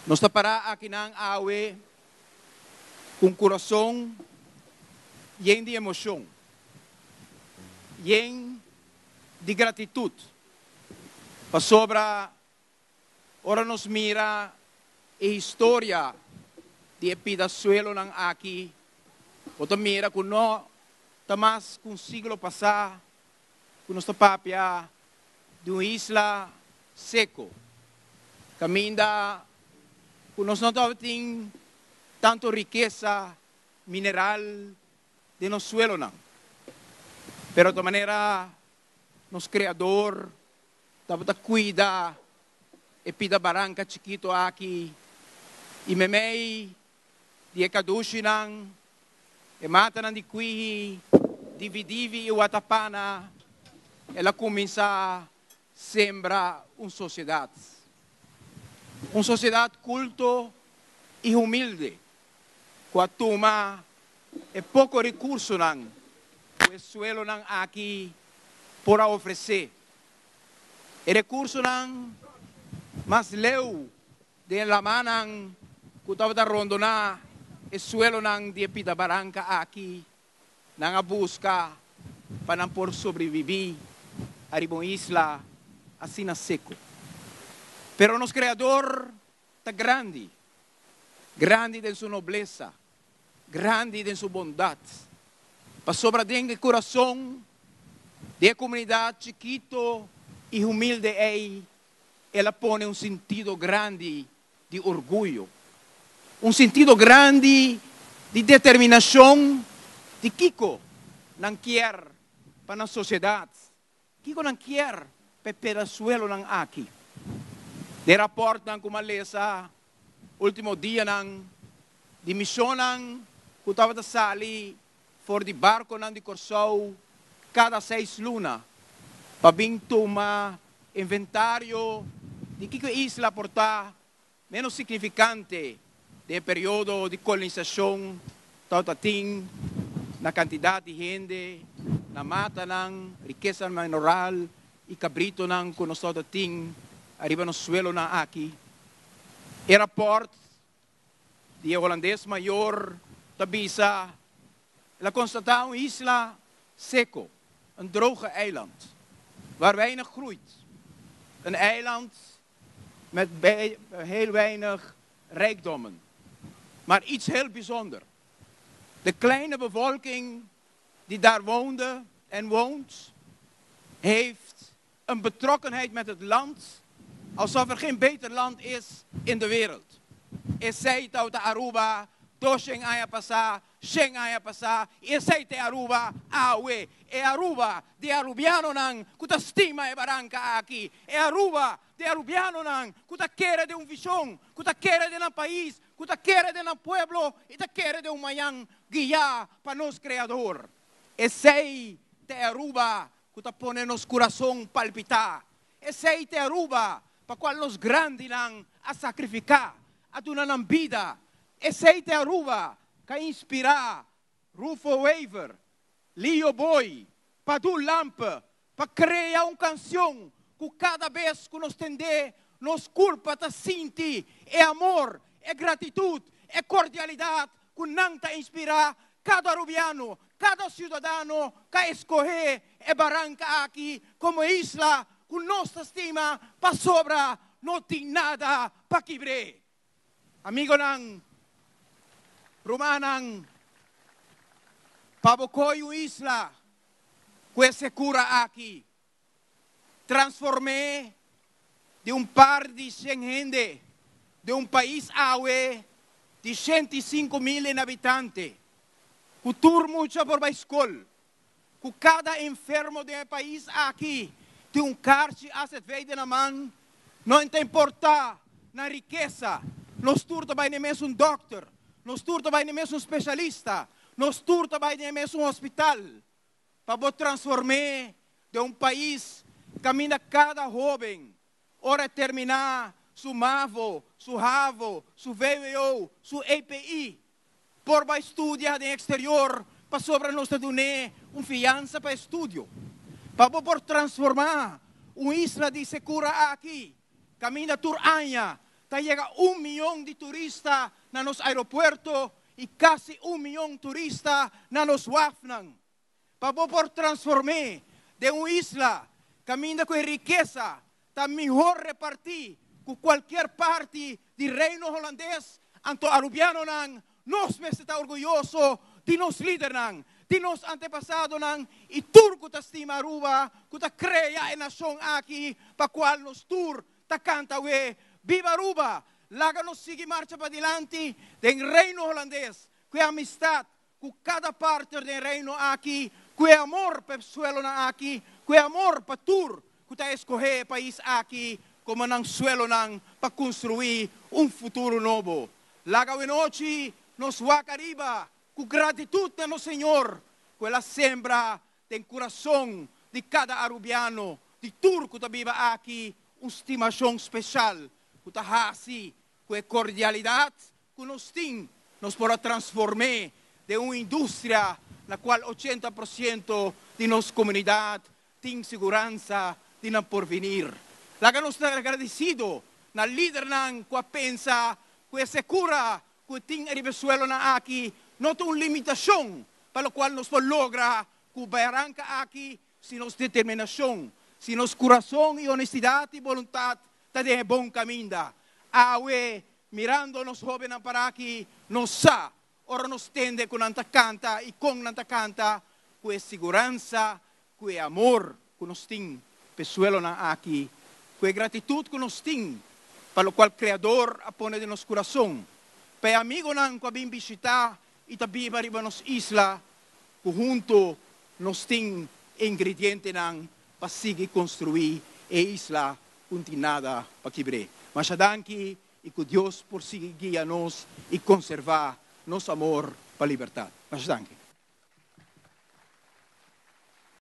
Nos ta pará akinan awe ku un kurason yen di emoshon, yen di gratitut, pasobra ora nos mira e historia di e pida suelonan aki, bo ta mira ku no ta mas ku un siglo pasá ku nos ta papia di un isla seco, caminda cu nos no tabatin tanto rikesa mineral den nos suelonan. Pero ta manera nos Creador tabata cuida e pida baranca chikito aki y memey di e kadushinan, e matanan di kwihi, dividivi i watapana, el a kuminsá sembra un sosiedat. Un sosiedat kulto i humilde ku a tuma e poko rekursonan ku e suelonan aki por a ofresé. E rekursonan mas leu Den lamanan ku tabata rondoná e suelonan di e pida baranka aki, nan a buska pa nan por sobrebibí ariba un isla asina seku. Pero nos Kreador ta grandi, grandi den su noblesa, grandi den su bondat, pasobra den e kurason di e komunidat chikito i humilde ei, El a pone un sintido grandi di orguyo, un sintido grandi di determinacion di kico nan kier pa nan sociedad, kico nan kier pa e pedazuelonan aki. Den raportnan cu mi a lesa ultimo dianan di misionnan cu tabata sali for di barconan di Corsou cada seis luna pa bin tuma inventario di kico e isla por ta menos significante den e periodo di colonisacion tabata tin na cantidad di hende, na matanan, rikesa mineral y cabritonan cu nos tabata tin ariba nos suelonan aki. E raport di e Holandes mayor ta bisa, El a constata un isla seco, een droge eiland, waar weinig groeit. Een eiland met heel weinig rijkdommen. Maar iets heel bijzonder. De kleine bevolking die daar woonde en woont, heeft een betrokkenheid met het land alsof er geen beter land is in de wereld. Esei tabata Aruba doshen aña pasá, shen aña pasá i esei ta e Aruba awe. E Aruba di e Arubianonan ku ta stima e baranka aki. E Aruba di e Arubianonan ku ta kere den un vishon, ku ta kere den nan pais, ku ta kere den nan pueblo i ta kere den un mañan guiá pa nos Kreador. Esei ta e Aruba ku ta pone nos kurason palpitá. Esei ta e Aruba pa kual nos grandinan a sakrifiká, a duna nan bida. Esei ta e Aruba ku a inspirá Rufo Wever, Lio Booi, Padu Lampe pa krea un kansion ku kada bes ku nos tend'é nos kurpa ta sinti e amor, e gratitut, e kordialidat ku nan ta inspirá kada arubiano, kada siudadano ka eskohé e baranka aki komo e isla ku nos ta stima pasobra no tin nada pa kibr'é. Amigonan, rumannan, pa bo koi un isla ku e sekura aki, transform'é di un par di shen hende den un pais awe di 105.000 inhabitante, ku tur mucha por bai skol, ku kada enfermo den e pais aki tin un karchi AZV den nan man, no ta importá nan rikesa, nos tur ta bai den e mesun dòkter, nos tur ta bai den e mesun spesialista, nos tur ta bai den e mesun hospital. Pa bo transform'é den un pais kaminda kada hóben ora e terminá su mavo, su havo, su vwo, su EPI, por bai studia den eksterior pasobra nos ta dun'é un fiansa pa estudio. Pa bo por transformá un isla di sekura aki kaminda tur aña. ta yega un miyon di turista na nos aeropuerto y casi un miyon turista na nos wafnan. Pa bo por transform'é den un isla caminda cu e rikesa ta mihor reparti cu cualkier parti di Reino Holandes, anto Arubianonan nos mester ta orguyoso di nos lidernan, di nos antepasadonan y tur cu ta stima Aruba, cu ta crea e nacion aki pa cual nos tur ta canta awe, Biba Aruba! Laga nos sigui marcha padilanti den Reino Holandes cu e amistad cu cada partner den Reino aki, cu e amor pa e suelonan aki, cu e amor pa tur cu ta escoge e pais aki como nan suelonan pa construi un futuro nobo. Laga awenochi nos wak ariba cu gratitud na nos Señor cu El a sembra den curason di cada Arubiano, di tur cu ta biba aki, un stimacion special cu ta haci cu e cordialidad cu nos tin, nos por a transform'é den un industria na cual 80% di nos comunidad tin siguransa di nan porvenir. Laga nos ta agradecido na lidernan cu a pensa cu e secura cu tin riba e suelonan aki no ta un limitacion pa locual nos por logra cu baranca aki si nos determinacion, si nos curason y honestidad y boluntad ta den e bon caminda. Awe, mirando nos hobennan para aki, nos sa, ora nos tende cu nan ta canta y con nan ta canta, cu e siguransa, cu e amor cu nos tin p'e suelonan aki, cu e gratitud cu nos tin pa locual Creador a pone den nos curason, pa e amigonan cu a bin bishita y ta biba riba nos isla, cu hunto nos tin e ingredientenan pa sigui construi e isla cu no tin nada pa kibr'é. Masha danki y cu Dios por sigui guia nos y conserva nos amor pa libertad. Masha danki.